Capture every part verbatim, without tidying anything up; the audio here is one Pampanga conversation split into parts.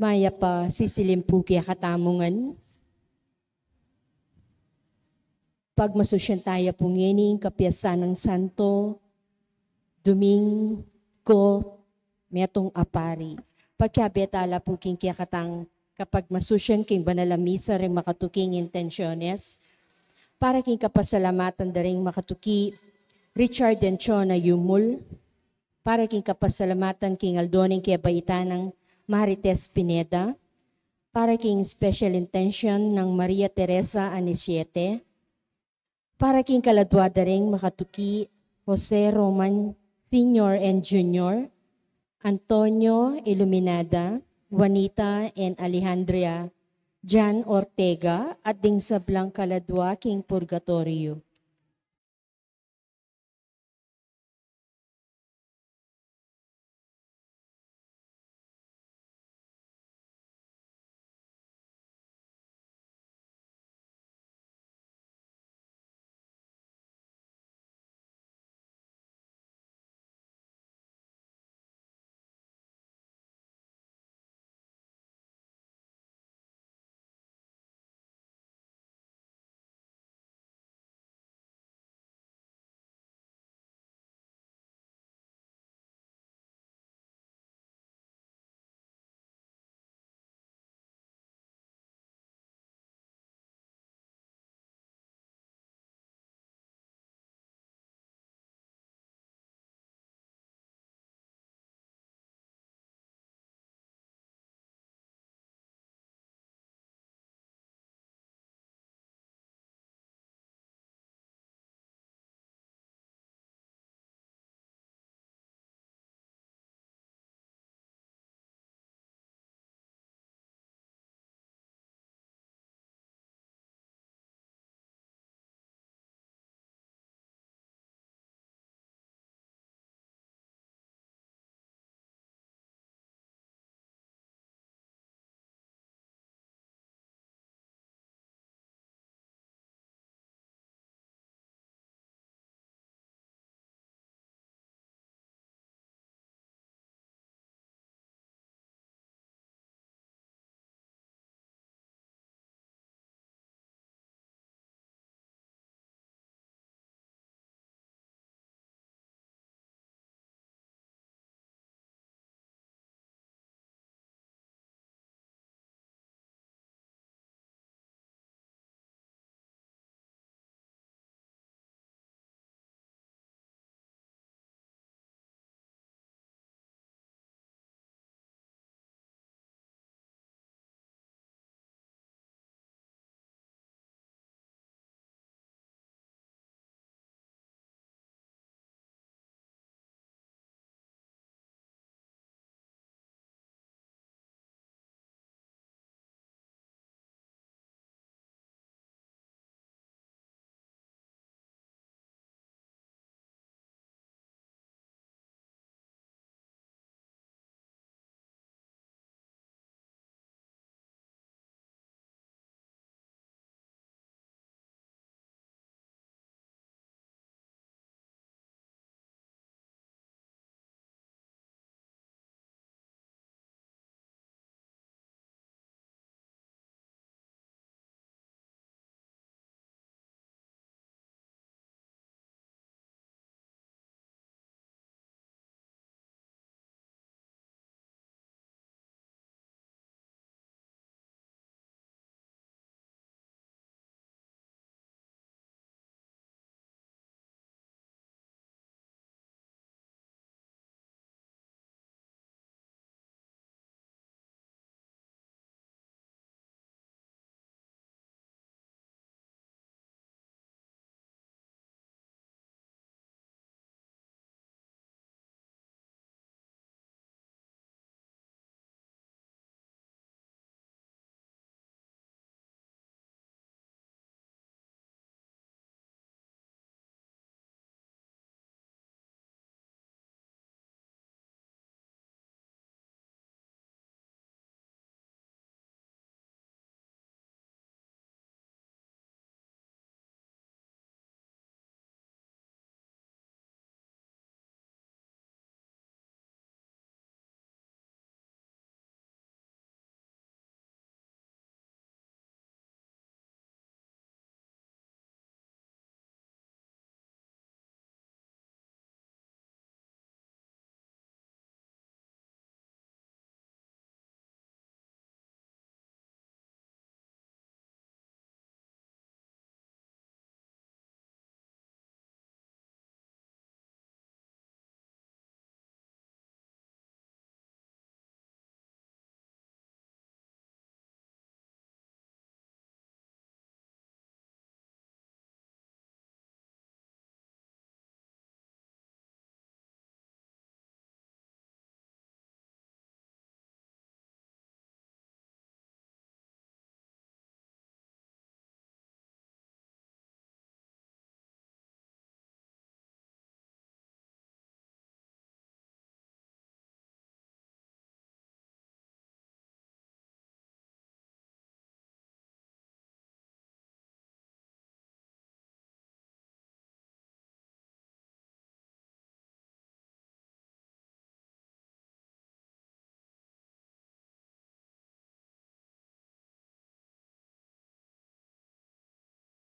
Mayap a sisilim pu kekatamu ngan. Pagmasusyan taya pu ngeni ing kapiasan nang Santo Domingo, metung a pari. Pakiabe tala pu king kekatang kapagmasusyan king banal a misa ring makatuking intensyones. Para king kapasalamatan da ring makatuki Richard and Chona Yumul, para king kapasalamatan king aldo ning kebaitan nang Marites Pineda, para king special intention nang Maria Teresa Anisiete, para king kaladua da ring makatuki Jose Roman Senior and Junior, Antonio Iluminada, Juanita and Alejandria, Jan Ortega, at ding sablang kaladua king purgatorio.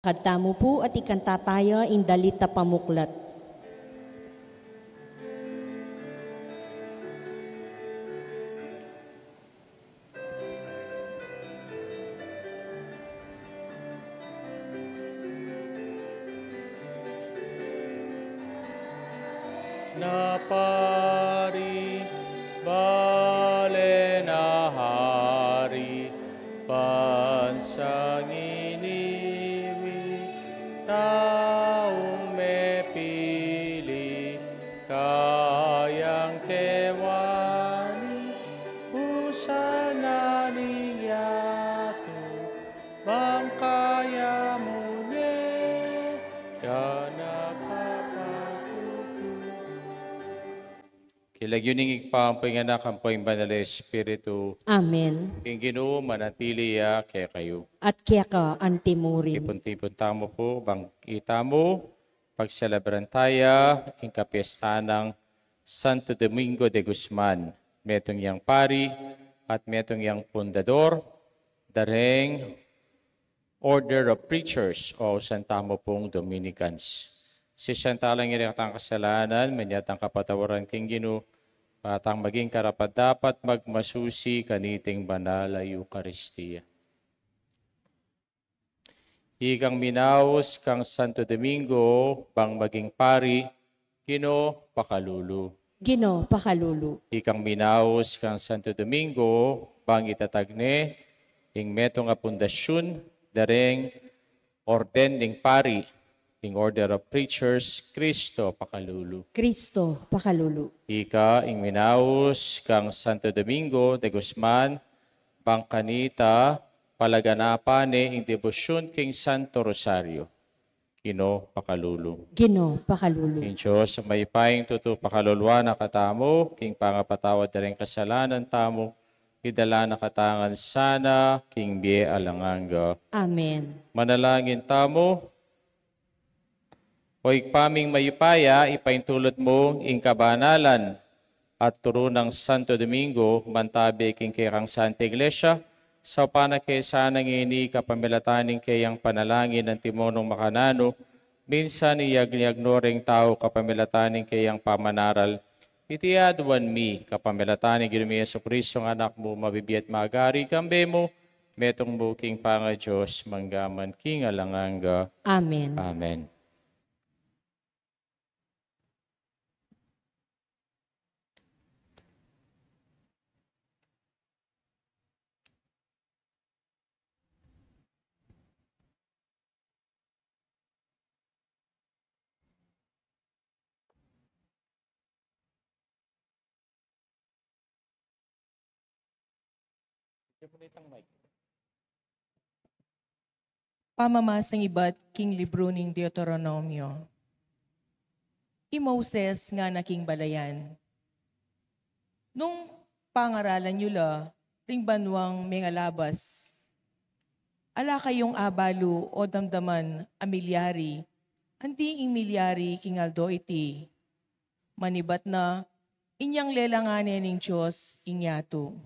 Ikanta mu pu at ikanta taya ing dalit a pamuklat. Na pari, bale na hari, bansang iniwi, taung mepili, kayang kewani, busal na ning yatu, bang kaya mu ne, ka na papatutu. King lagyu ning Ibpa, ampo ing Anak, ampo ing Banal a Espiritu. Amen. Ing Ginu manatili ya kekayu. At keka antimurin. Tipun-tipun tamu pu, bang itamu pagselebran taya ing kapiestan nang Santo Domingo de Guzman, metung yang pari at metung yang pundador dareng Order of Preachers o Santa Mupung Dominicans. Sisian tala ing rekatang kasalanan, manyatang kapatawaran king Ginu, patang maging karapat-dapat magmasusi kaniting banal a Eukaristia. Ikang minaus kang Santo Domingo, bang maging pari, Ginu pakalulu. Ginu pakalulu. Ikang minaus kang Santo Domingo, bang itatag ne ing metung a pundasyun dareng orden ning pari, ing Order of Preachers, Kristo pakalulu. Kristo pakalulu. Ika ing minaus kang Santo Domingo de Guzman, bang kanita palaganapan ne ing debosyun king Santo Rosario. Ginu pakalulu. Ginu pakalulu. Ing Dios a mayupayang tutu pakaluluan na katamu, king pangapatawad da ring kasalanan tamu, idala na katamu ngan sana king bie alang angga. Amen. Manalangin tamu. O Ibpa ming mayupaya, ipaintulud mu ing kabanalan at turu nang Santo Domingo, mantabe king kekang Santa Iglesia, saupan na ke sana ngeni kapamilatan ning keyang panalangin antimong makananu, minsan iyagniag no reng tau kapamilatan ning keyang pamanaral. Iti aduan mi kapamilatan ning Ginu ming Jesucristo, ing Anak mu, mabibie at magari kambe mu, metung mu king pangaDios, mangga man king alang angga. Amen. Amen. Pamamasang ibat king libru ning Deuteronomio. I Moises ngana king balayan, nung pangaralan yu la ring banuang mengalabas, ala kayung abalu o damdaman a milyari, anti ing milyari king aldo iti. Manibat na, inyang lelangan ne ning Dios ing yatu.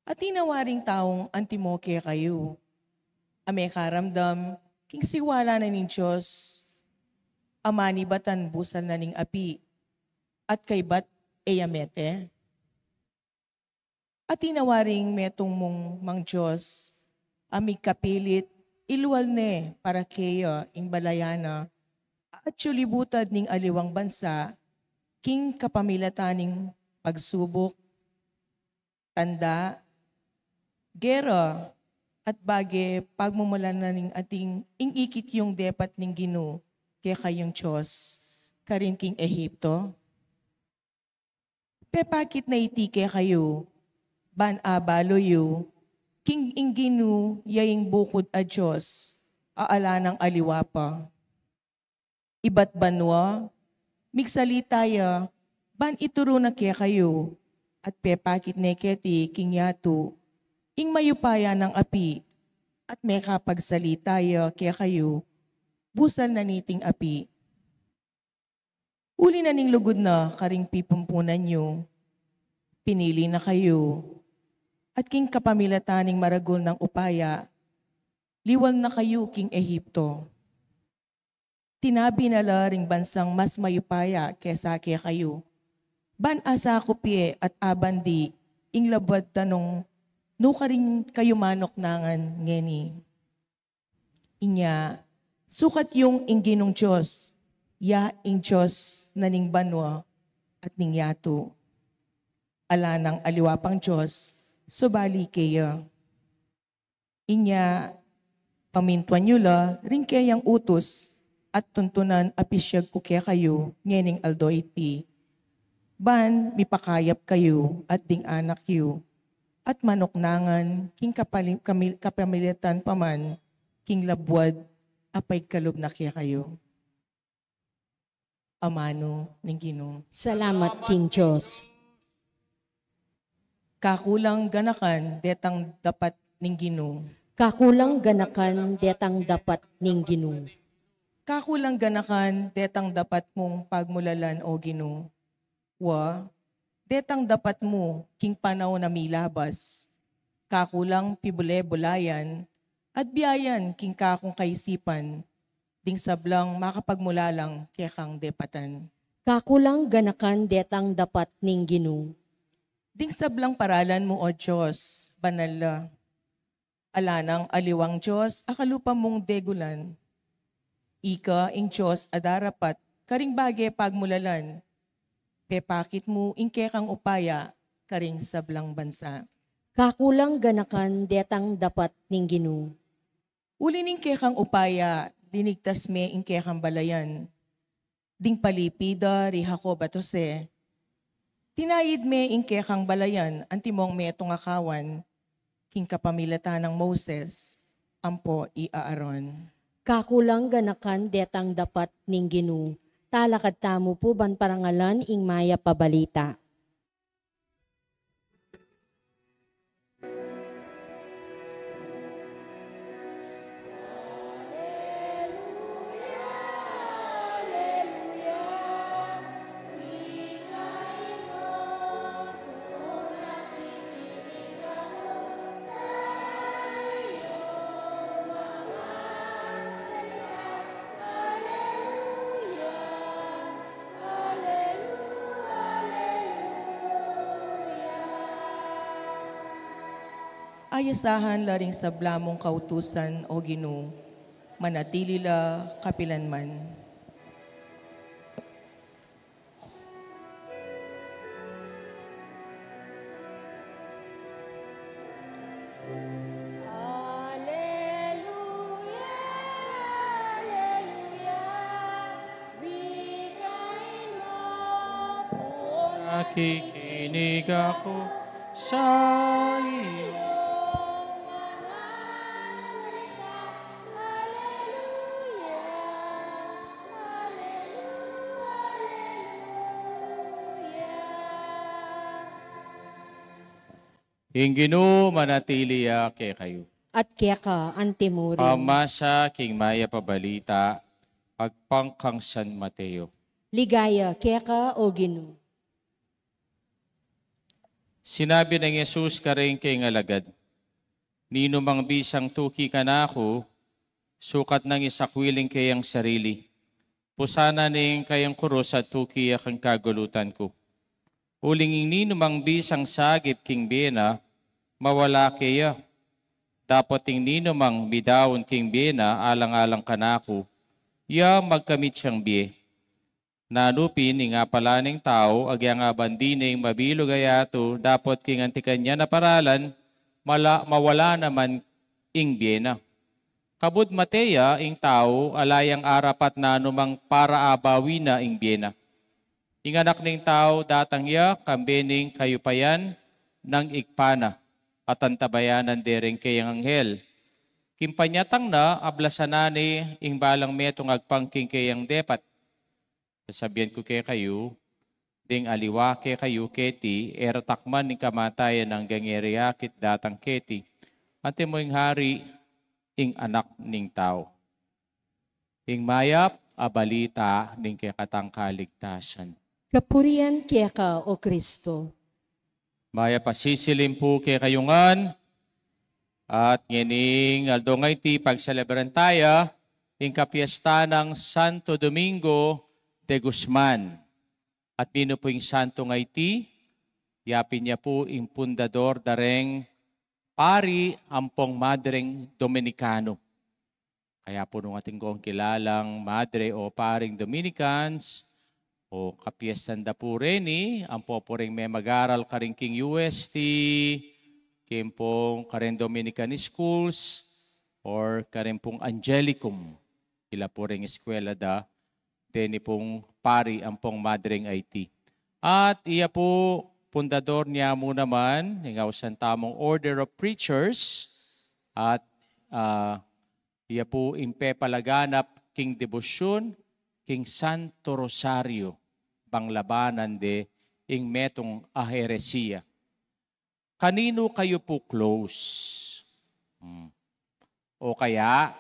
Atin na waring taung antimo kekayu a mekaramdam king siwala na ning Dios a manibatan busal na ning api, at kaybat e ya mete? Atin na waring metung mung mang Dios a migkapilit ilual ne para keya ing balayan na a atyu libutad ning aliwang bansa king kapamilatan ning pagsubuk, tanda, gera, at bage pagmumulan na ning ating ing ikit yung depat ning Ginu kekayung Dios karin king Ehipto? Pepakit na iti kekayu, ban abalu yu king ing Ginu ya ing bukud a Dios a ala nang aliwa pa. Ibat banua, migsalita ya ban ituru na kekayu, at pepakit ne keti king yatu ing mayupaya nang api, at mekapagsalita ya kekayu busal na niting api. Uli na ning lugud na karing pipumpunan yu, pinili na kayu, at king kapamilatan ning maragul nang upaya, liwal na kayu king Egipto. Tinabi na la ring bansang mas mayupaya kesa kekayu, ban asakup ye at abandi ing labuad da nung nukarin kayu manuknangan ngeni. Inya, sukat yung ing Ginung Dios, ya ing Dios na ning banua at ning yatu. Ala nang aliwa pang Dios subali keya. Inya, pamintuan yu la ring keyang utus at tuntunan a pisyag ku kekayu ngening aldo iti, ban mipakayap kayu at ding anak yu, at manuknangan king kapali-, kamil-, kapamilatan pa man king labuad a paigkalub na kekayu. Amanu ning Ginu. Salamat king Dios. Kakulang ganakan detang dapat ning Ginu. Kakulang ganakan detang dapat ning Ginu. Kakulang ganakan detang dapat mung pagmulalan, o Ginu. Wa, detang dapat mu king panaun a milabas. Kakulang pibule-bulayan at biayan king kakung kaisipan, ding sablang makapagmulalang kekang depatan. Kakulang ganakan detang dapat ning Ginu. Ding sablang paralan mu, o Dios, banal la. Ala nang aliwang Dios a kalupa mung degulan. Ika ing Dios a darapat karing bage pagmulalan. Pepakit mu ing kekang upaya karing sablang bansa. Kakulang ganakan detang dapat ning Ginu. Uli ning kekang upaya, linigtas me ing kekang balayan. Ding palipi da ri Jacob at Jose, tinayid me ing kekang balayan antimong metung a kawan, king kapamilatan nang Moses ampo i Aaron. Kakulang ganakan detang dapat ning Ginu. Talakad tamu pu ban parangalan ing mayap a balita. Ayasahan la ring sabla mung kautusan, O Ginu, manatili la kapilanman. Aleluya, aleluya, wikain mu pu, nakikinig aku sa iyo. Aleluya, aleluya, aleluya. Ing Ginu manatili ya kekayu. At keka antimurin. Pamasa king mayap a balita agpang kang San Mateo. Ligaya keka, O Ginu. Sinabi nang Jesus karing kayang alagad, "Ninumang bisang tuki kanaku, sukat nang isakwil ing kayang sarili, pusanan ne ing kayang kurus at tuki ya king kagulutan ku. Uling ing ninumang bisang sagip king bie na, mawala ke ya. Dapot ing ninumang midaun king bie na alang-alang kanaku, ya magkamit yang bie. Nanu pin ing Apa la ning Tau, agyang abandi ne ing mabilug a yatu, dapot king anti kanyan a paralan, mala-, mawala naman ing bie na. Kabud mate ya, ing tau ala yang arapat nanumang para abawi na ing bie na. Ing Anak ning Tau datang ya kambe ning kayupayan nang Ibpa na, at antabayanan de ring kayang anghel. King panyatang na, ablasan na ne ing balang metung agpang king kayang depat. Sasabian ku kekayu, ding aliwa kekayu keti, e ra takman ing kamatayan anggang e ra akit datang keti, antimo ing hari ing Anak ning Tau." Ing mayap a balita ning kekatang kaligtasan. Kapurian keka, O Kristo. Mayap a sisilim pu kekayu ngan. At ngening aldo nga iti, pagselebran taya ing kapiesta nang Santo Domingo de Guzman. At ninu pu ing santo nga iti? Ya pin ya pu ing pundador da reng pari ampong madreng Dominikano. Kaya pu nung atin kong kilalang madre o paring Dominicans, o kapiestan da pu reni, ampo pu reng memagaral karin king U S T, king pung karin Dominican schools, or karin pung Angelicum. Ila pu reng eskwela da, deni pung pari ampong madreng iti. At iya pu, pundador nia mu naman ning ausan tamung Order of Preachers, at, ah, iya pu ing pepalaganap king debosyun king Santo Rosario, bang labanan de ing metung a heresia. Kaninu kayu pu close? Hmm. O kaya,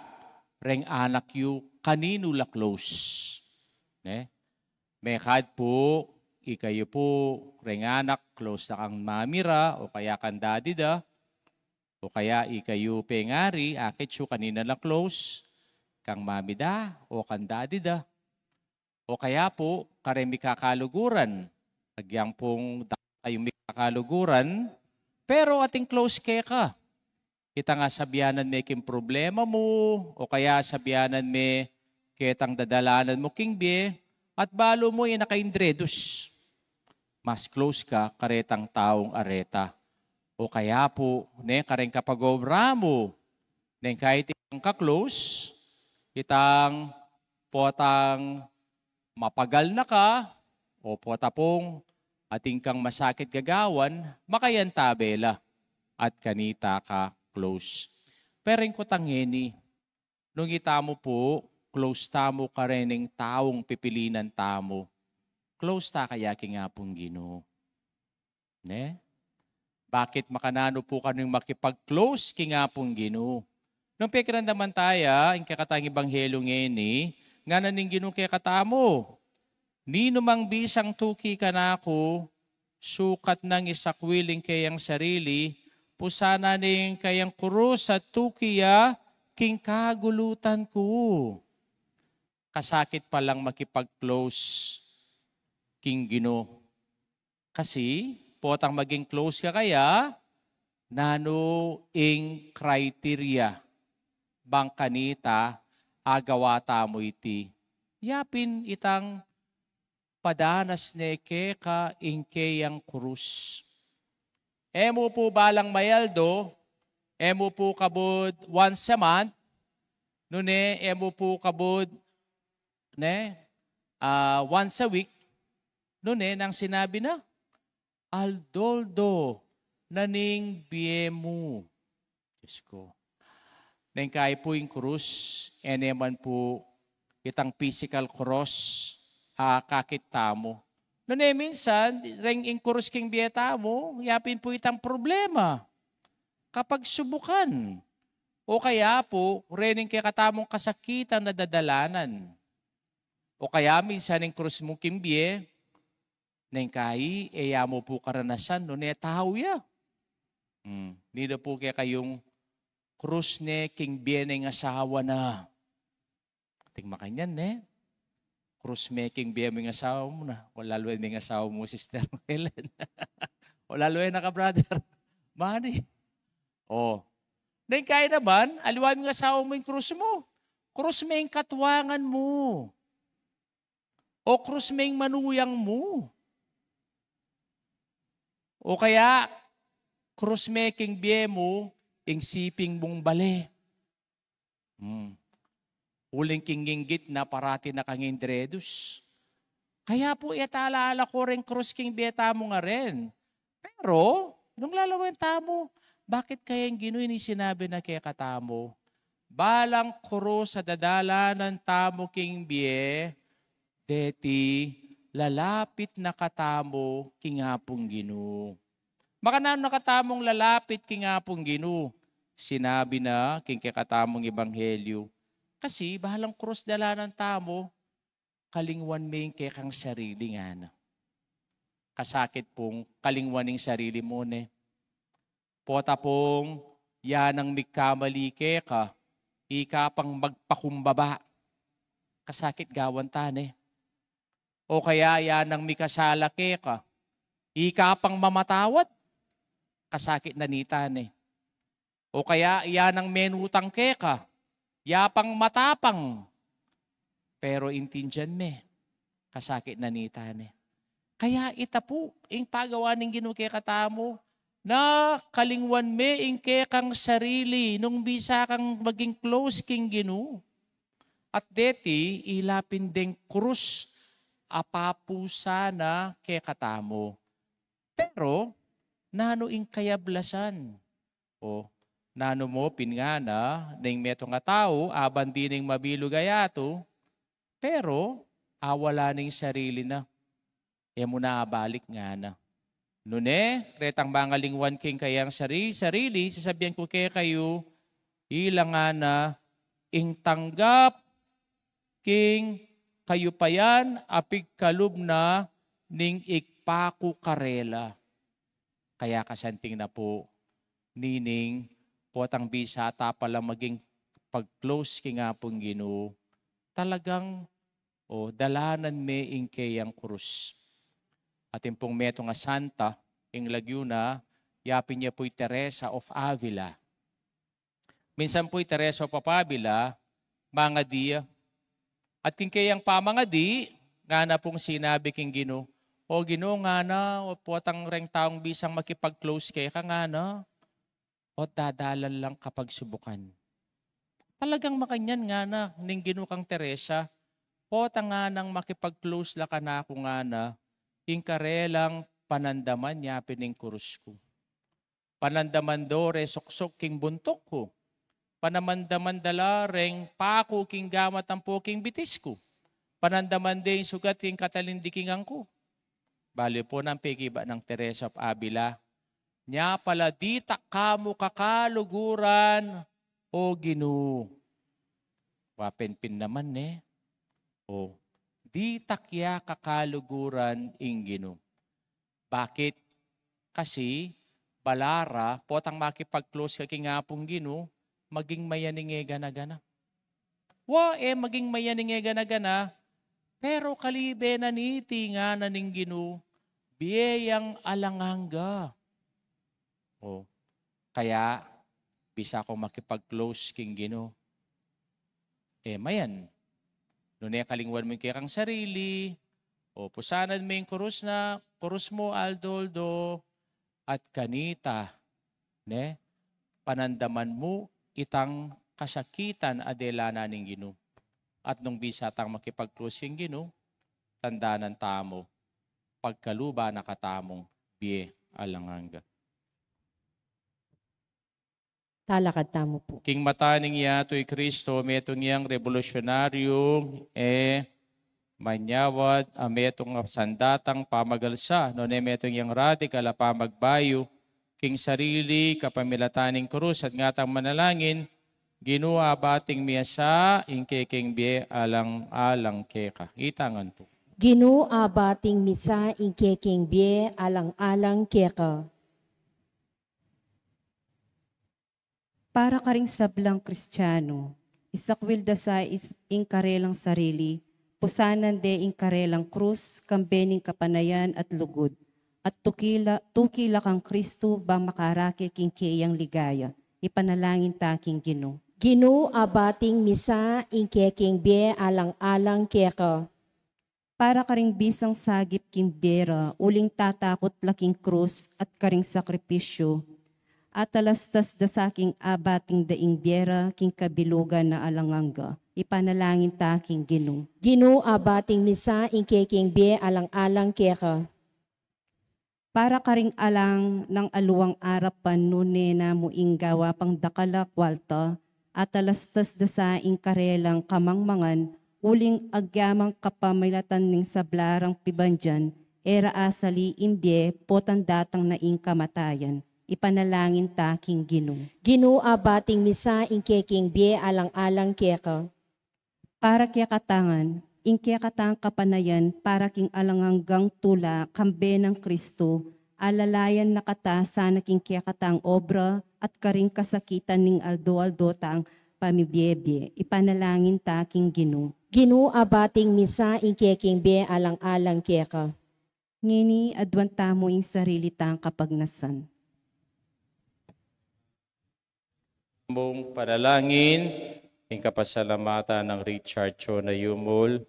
reng anak yu, kaninu la close? Ne? Mekad pu, ikayu pu, reng anak, close na kang mami ra, o kaya kang daddy da, o kaya ikayu pengari, akit yu, kanina la close, kang mami da, o kang daddy da. O kaya pu, kareng mikakaluguran. Agyang pung da kayung mikakaluguran, pero ating close keka. Itang asabianan me king problema mu, o kaya asabianan me ketang dadalanan mu king bie, at balu mu e na ka indredus. Mas close ka karetang taung areta. O kaya pu, ne, kareng kapag-obra mu, neng kaya itang ka-close, itang potang mapagal na ka, o pota pung atin kang masakit gagawan, makayantabe la at kanita ka close. Pero ing kutang ngeni, nung itamu pu, close tamu karening taung pipilinan tamu, close ta kaya king Apung Ginu? Ne? Bakit makananu pu kanung makipag-close king Apung Ginu? Nung pekiramdaman taya ing kekatang ebanghelyu ngeni, ngana ning Ginu kekatamu, ninumang bisang tuki kanaku, sukat nang isakwil ing keyang sarili, pusanan ne ing keyang kurus at tuki ya king kagulutan ku. Kasakit palang makipag-close king Ginu. Kasi, potang maging close ka kaya, nanu ing criteria bang kanita agawa tamu iti? Ya pin itang padanas ne keka ing keyang kurus. E mu pu balang mayaldo, e mu pu kabud once a month, nune, e mu pu kabud, ne, ah, once a week, nune, nang sinabi na, aldo-aldo na ning bie mu. Diyos ko. Neng kaya pu ing krus, e ne man pu itang physical cross a akakit tamu. Nune minsan, reng ing krus king bie tamu, ya pin pu itang problema. Kapagsubukan. O kaya pu, reng kekatamung kasakitan a dadalanan. O kaya minsan ing krus mu king bie, neng kaya, e ya mu pu karanasan, nune tau ya. Hmm. Nida pu kekayung krus ne king bie neng asawa na. Ating makanyan, ne? Krus me king bie mu ing asawa mu na. O lalu e ing asawa mu, Sister Helen. O lalu e na ka, Brother Manny. O. Neng kaya naman, aliwa mu ing asawa mu ing krus mu. Krus me ing katuangan mu. O krus me ing manuyang mu. O kaya, krus me king bie mu, ing siping mung bale. Hmm. Uling king inggit na parati na kang indredus. Kaya pu, e ta ala-ala ko reng krus king bie tamu ngaren. Pero, nung lalawen tamu, bakit kaya ing Ginu ini sinabi na kekatamu? Balang krus a dadalanan tamu king bie, deti lalapit na katamu king Apung Ginu. Makananu na katamung lalapit king Apung Ginu? Sinabi na king kekatamung ebanghelyu, kasi balang krus dalanan tamu, kalingwan me ing kekang sarili, ngana. Kasakit pung kalingwan ing sarili mu, ne? Pota pung ya nang mikamali keka, ika pang magpakumbaba, kasakit gawan ta ne. O kaya ya nang mikasala keka, ika pang mamatawad, kasakit na nita ne. O kaya ya nang menutang keka, ya pang matapang, pero intindian me, kasakit na nita ne. Kaya ita pu ing pagawa ning Ginu kekatamu, na kalingwan me ing kekang sarili nung bisa kang maging close king Ginu. At deti, ila pin deng krus a papusa na kekatamu. Pero nanu ing kayablasan? O nanu mu pin ngana, ning metung a tau, aban dining mabilug a yatu, pero awala ning sarili na. E mu na abalik ngana. Nune, retang mangalingwan king kayang sari-, sarili, sasabian ku kekayu, ila ngana ing tanggap king kayupayan a pigkalub na ning igpaku karela. Kaya kasanting na pu, nining potang bisa ta pala maging pag-close king Apung Ginu, talagang, o, dalanan me ing keyang krus. Atin pung metung a santa, ing lagyu na, yapin ya pu'y Teresa of Avila. Minsan pu'y Teresa of Avila, mangadi ya. At king keyang pamangadi, ngana pung sinabi king Ginu, "O Ginu," ngana, "o potang reng taung bisang makipag-close keka," ngana, "o dadalan lang kapagsubukan." Talagang makanyan ngana ning Ginu kang Teresa, "Potang nganang makipag-close la kanaku," ngana, "ing karelang panandaman yapin ing krus ku." Panandaman do re suksuk king buntuk ku. Panandaman da la reng paku king gamat ampo king bitis ku. Panandaman de ing sugat king katalindikingan ku. Balu pu nang pekibat nang Teresa of Avila, "Nya pala ditak ka mu kakaluguran, O Ginu." Wa pin pin naman, ne? O, ditak ya kakaluguran ing Ginu. Bakit? Kasi bala ra, potang makipag-close ka king Apung Ginu, maging mayaning e gana-gana. Wa, e maging mayaning e gana-gana, pero kalibe na niti, ngana ning Ginu, bie yang alang angga. O, kaya bisa kung makipag-close king Ginu, e mayan. Nune kalingwan mu ing kekang sarili, o pusanan me ing krus na, krus mu aldo-aldo, at kanita, ne, panandaman mu itang kasakitan a delanan ning Ginu. At nung bisa tang makipag-close king Ginu, tandanan tamu, pagkaluban na katamung bie alang angga. Talakad tamu pu. King mata ning yatu i Kristo, metung yang revolusyonaryu, e manyawad a metung a sandatang pamagalsa, nune metung yang radikal a pamagbayu king sarili kapamilatan ning krus, at ngatang manalangin, "Ginu, abating mi sa ing kekeng bie alang-alang keka." Itangan pu. "Ginu, abating mi sa ing kekeng bie alang-alang keka." Para karing sablang Kristiano, isakwil da sa is-, ing karelang sarili, pusanan de ing karelang krus, kambe ning kapanayan at lugud, at tukila, tukila kang Kristu bang makarake king keyang ligaya. Ipanalangin ta king Ginu. "Ginu, abating mi sa ing kekeng bie alang-alang keka." Para karing bisang sagip king bie ra, uling tatakut la king krus at karing sakripisyu, atalastas da sa king abating da ing bie ra king kabilugan a alang angga. Ipanalangin ta king Ginu. "Ginu, abating mi sa ing kekeng bie alang-alang keka." Para karing alang nang aluang arapan, nune na mu ing gawa pang dakal a kwalta, atalastas da sa ing karelang kamangmangan, uling agyamang kapamilatan ning sabla rang pibandian, e ra asali ing bie, potang datang na ing kamatayan. Ipanalangin ta king Ginu. "Ginu, abating mi sa ing kekeng bie alang-alang keka." Para kekatang ngan, ing kekatang kapanayan para king alang anggang tula kambe nang Kristu, alalayan na kata sana king kekatang obra at karing kasakitan ning aldo-aldo tang pamibiebie. Ipanalangin ta king Ginu. Ginu, abating misa ing keking bie alang-alang keka. Ngeni, aduan tamu ing sarili tang kapagnasan. Mung panalangin, ing kapasalamatan nang Richard Chona Yumul,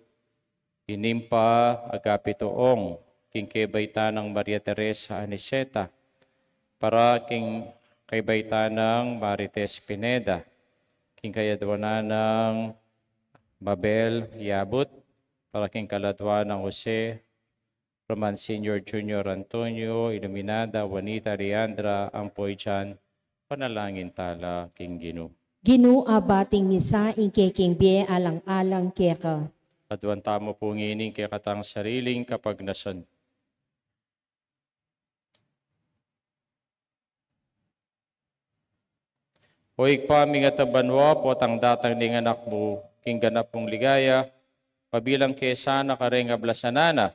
i Nympha Agapito Ong, king kebaitan nang Maria Teresa Aniceta, para king kebaitan nang Marites Pineda, king kayaduanan nang Mabel Yabut, para king kaladua nang Jose Roman Senior, Junior Antonio, Iluminada, Juanita, Leandra, ampo i Jan, panalangin tala king Ginu. Ginu, abating misa ing keking bie alang-alang keka. Aduan tamu pu ngeni ing kekatang sariling kapagnasan. O Ibpa mi, ing atin banua, potang datang ning Anak mu, king ganap mung ligaya, pabilang ke sana kareng ablasan na,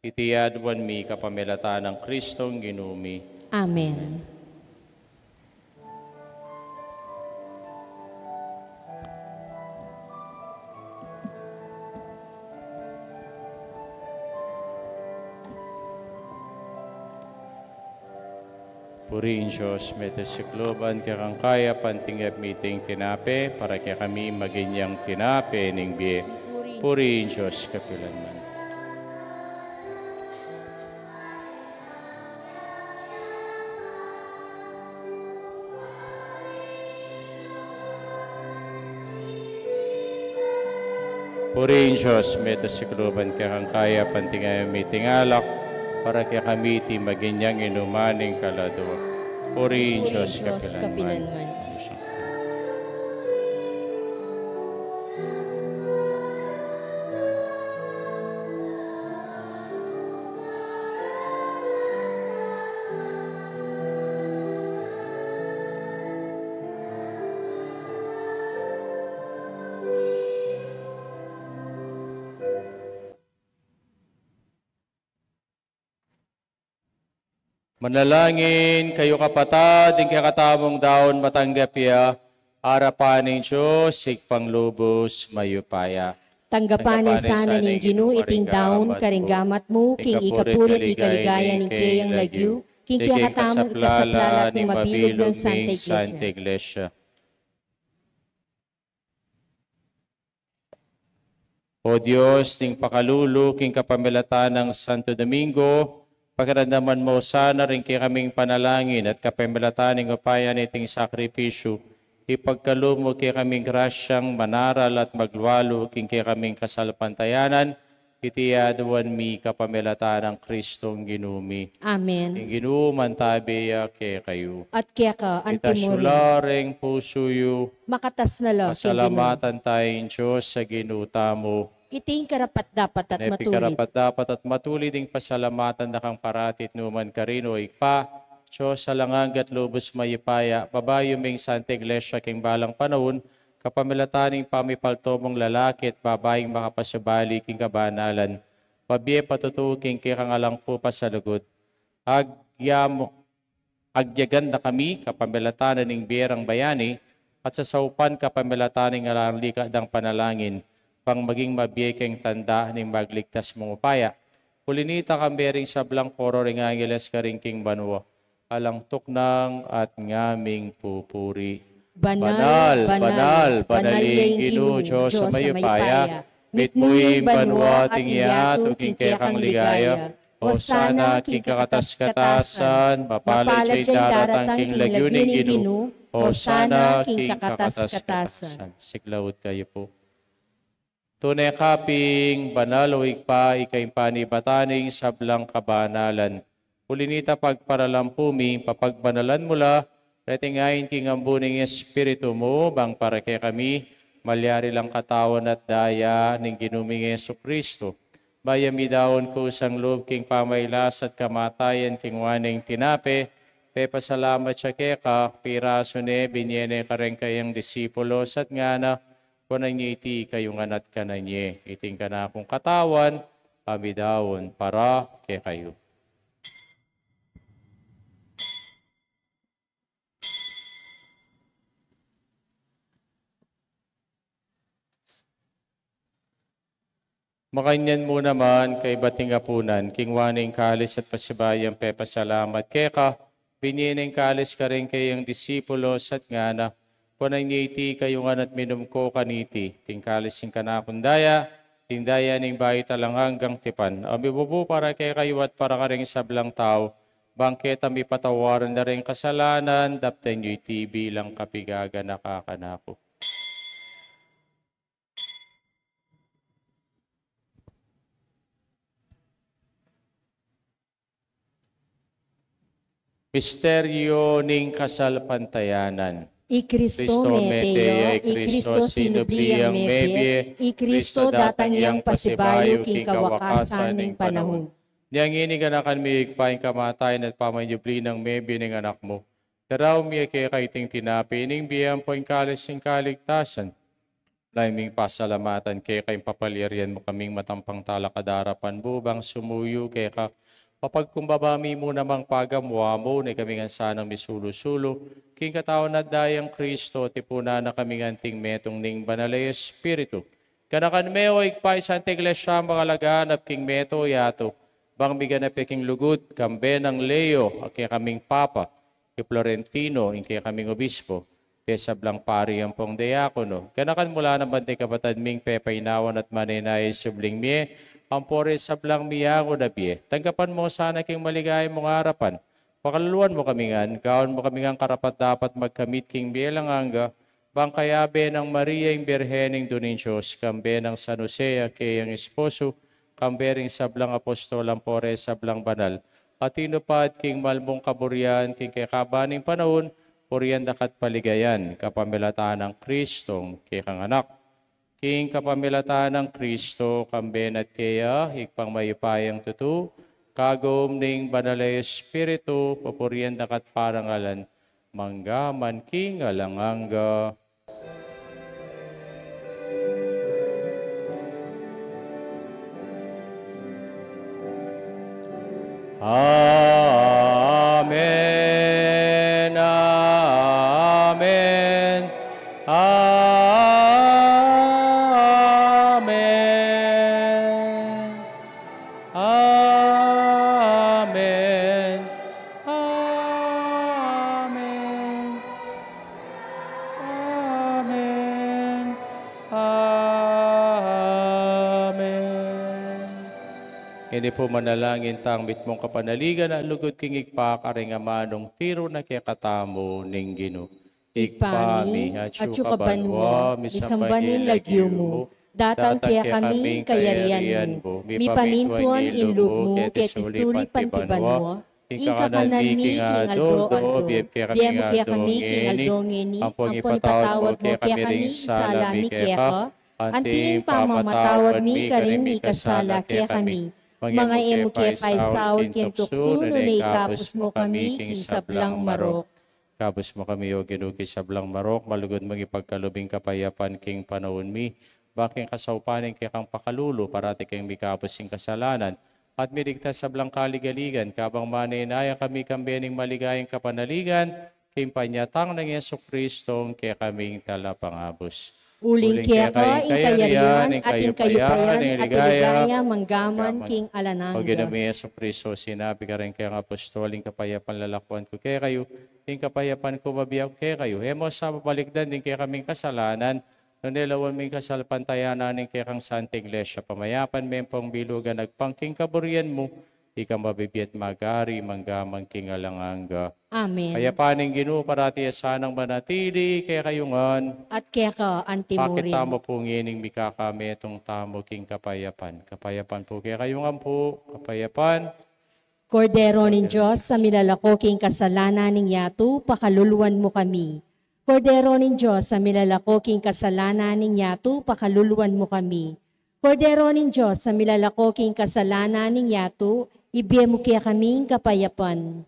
iti aduan mi kapamilatan nang Kristong Ginu mi. Amen. Purihin Dios, mete sikluban kekang kaya, panting ya miting tinape, para kekami maging yang tinape ning bie. Purihin Dios kapilanman. Purihin Dios, mete sikluban kekang kaya, panting ya miting alak, para kekami iti maging yang inuman ning kaladua. Purihin Dios kapilanman. Manalangin kayu, kapatad, ing kekatamung daun matanggap ya arapan ning Dios, Ibpang lubus mayupaya. Tanggapan na sana ning Ginu iting daun karing gamat mu, king ikapuri at ikaligaya ning keyang lagyu, king kekatamung ikasaplala at ning mabilug nang Santa Iglesia. O Dios, ning pakalulu king kapamilatan nang Santo Domingo, pakiramdaman mu sana ring kekaming panalangin at kapamilatan ning upaya niting sakripisyu, ipagkalub mu kekaming grasyang manaral at maglualu king kekaming kasalpantayanan, iti aduan mi kapamilatan nang Kristong Ginu mi. Amen. Ing Ginu mantabi ya kekayu. At keka antimurin. Itas yu la ring pusu yu. Makatas na la king Ginu. Pasalamatan taya ing Dios a Ginu tamu. Iti ing karapat-dapat at matulid. Iti ing karapat-dapat at matulid ing pasalamatan da kang parati at nukarin man, O Ibpa, Dios a alang angga at lubus mayupaya, babayu me ing Santa Iglesia king balang panaun, kapamilatan ning pamipaltu mung lalaki at babaing makapasubali king kabanalan, pabie patutu king kekang alang pu pasalugud. Agyam-, agyagan da kami kapamilatan ning bie rang bayani, at sasaupan kapamilatan ning alang lika dang panalangin, bang maging mabie keng tanda ning magligtas mung upaya. Uli nita, kambe ring sablang koro ring angeles karin king banua, alang tuknang at ngaming pupuri. Banal, banal, banal ya ing Ginu, Dios a mayupaya. Mitmu ing banua at ing yatu king kekang ligaya. Osana king kakatas-katasan, mapalad ya ing daratang king lagyu ning Ginu. Osana king kakatas-katasan. Siglaut kayu pu. Tune ka pin banal, O Ibpa, ika ing panibatan ning sablang kabanalan. Uli nita, pagparalampu mi, papagbanalan mu la reting ain king ambun ning Espiritu mu, bang para kekami malyari lang katawan at daya ning Ginu ming Jesucristo. Ba ya midaun kusang lub king pamailas at kamatayan king waning tinape, pepasalamat ya keka, pirasu ne, binie ne kareng kayang disipulos at ngana, kuanan ye iti kayu ngan at kanan ye. Iti ing kanakung katawan a midaun para kekayu. Makanyan mu naman, kaybat ning apunan, kinua ne ing kalis at pasibayu yang pepasalamat keka, binie ne ing kalis karing kayang disipulos at ngana: Kunan ye iti kayu ngan at minum ko kaniti, iti ing kalis ning kanakung daya, iti ing daya ning bayu at alang anggang tipan, a mibubu para kekayu at para karing sablang tau, bang keta mipatawaran la ring kasalanan. Daptan yu iti bilang kapigaganaka kanaku. Misteryo ning kasalpantayanan. I Kristo Kristo mete ya, mete ya, i Kristo sinubli yang mebie, i Kristo datang yang pasibayu king kawakasan ning panahun. Nia ngeni ganakan mi, Ibpa, ing kamatayan at pamanyubli nang mebie ning Anak mu. Daraun mi keka iting tinape ning bie ampo ing kalis ning kaligtasan. Lalu ming pasalamatan keka ing papalyarian mu kaming matampang talakad king arapan mu bang sumuyu keka. Mapagkumbaba mi mu namang pagamuan mu, nung ikami ngan sanang misulu-sulu king katawan at dayang Kristo, tipunan na kami ngan anting metung ning Banal a Espiritu. Ganakan me, o Ibpa, ing Santa Iglesia mung alaganap king meto yatu, bang miganap ya king lugud, kambe nang Leo a kekaming Papa, i Florentino ing kekaming Obispo, ding sablang pari ampong diakono. Ganakan mu la naman ding kapatad ming pepainawan at manenaya king subling mie, ampo ring sablang miangun a bie. Tanggapan mu la sana king maligaya mung arapan. Pakaluluan mu kami ngan, gawan mu kami ngan karapat-dapat magkamit king bie alang angga, bang kayabe nang Maria ing Birhen, Indu ning Dios, kambe nang San Jose a keyang esposo, kambe ring sablang apostol ampo ring sablang banal a tinupad king mal mung kaburian king kekaban ning panaun, purian da ka at paligayan kapamilatan nang Kristong kekang Anak. King kapamilatan nang Kristo, kambe na at keya, Ibpang mayupayang tutu, kagum ning Banal a Espiritu, pupurian da ka at parangalan, mangga man king alang angga. Amen, amen, amen, amen, amen. Amen. Amen. Ngeni pu manalangin tang mitmung kapanaligan a lugud king Ibpa, karing amanung tiru na kekatamu ning Ginu. Ibpa mi, atsu ka banua, misamban ya ing lagyu mu, datang kekami ing kayarian mu, mipamintuan ing lub mu keti sulip anti banua, ing kakanan mi king aldo-aldo, ibie mu kekami king aldo ngeni, ampon ipatawad mu kekami ing sala mi keka, anti ing pamamatawad mi karing mikasala kekami. Manga e mu ke paisaul king tuksu, nune ikabus mu kami king sablang marok. Ikabus mu kami, O Ginu, king sablang marok, malugud mung ipagkalub ing kapayapan king panaun mi, bang king kasaupan ning kekang pakalulu, parati kaming mikabus king kasalanan, at miligtas king sablang kaligaligan, kabang manenaya kami kambe ning maligayang kapanaligan, king panyatang nang Jesucristo, kekaming Talapangabus. Uling keka ing kayarian, at ing kayupayan, at ing ligaya, mangga man king alang angga. O Ginu ming Jesucristo, sinabi mu karing kekang apostol, ing kapayapan lalakuan ku kekayu, ing kapayapan ku bibie ku kekayu. E mu sa babalikdan ding kekaming kasalanan, nune lawan mu ing kasalpantayanan ning kekang Santa Iglesia, pamayapan me ampong bilugan agpang king kaburian mu, ika a mabibie at magari mangga man king alang angga. Amen. Ing kapayapan ning Ginu parati ya sanang manatili kekayu ngan. At keka anti murin. Pakit tamu pu ngening mikakametung tamu king kapayapan. Kapayapan pu kekayu ngan pu. Kapayapan. Kordero ning Dios, a milalako king kasalanan ning yatu, pakaluluan mu kami. Kordero ning Dios, a milalako king kasalanan ning yatu, pakaluluan mu kami. Kordero ning Dios, a milalako king kasalanan ning yatu, ibie mu kekami ing kapayapan.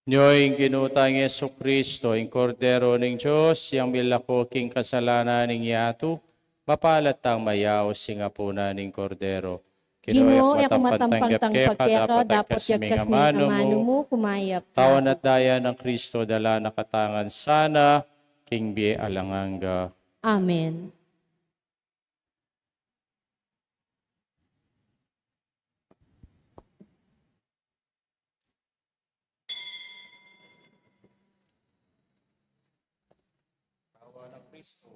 Nyo ing Ginu tang Jesucristo, ing Kordero ning Dios, yang milalako king kasalanan ning yatu, mapalad tang mayaus king apunan ning Kordero. Ginu, e ku matampang tanggap keka, dapot yagkas ming amanu mu, kumayap na ku. Tawan at daya nang Kristo, dala na katamu ngan sana king bie alang angga. Amen. Katawan nang Kristo.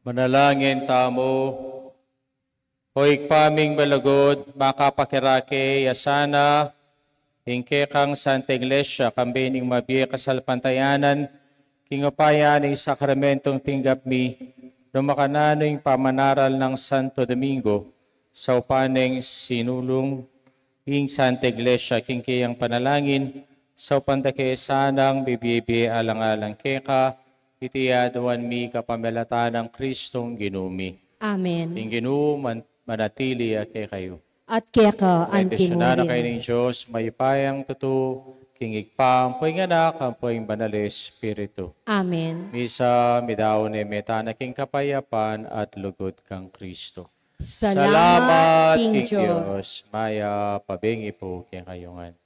Manalangin tamu. O Ibpa ming malugud, makapakirake ya sana ing kekang Santa Iglesia, kambe ning mabie kasalpantayanan, king upaya ning sakramentong tinggap mi, nung makananu ing pamanaral nang Santo Domingo, saupan neng sinulung ing Santa Iglesia king keyang panalangin, saupan da ke sanang bibie-bie alang-alang keka, iti aduan mi kapamilatan nang Kristong Ginu mi. Amen. Ing Ginu man-, manatili ya kekayu. At keka antimurin. Bendisyunan na kayu ning Dios, mayupayang tutu, king Ibpa, ampo ing Anak, ampo ing Banal a Espiritu. Amen. Misa, midaun ne meta na king kapayapan at lugud kang Kristo. Salamat king Dios. Mayap a bengi pu kekayu ngan.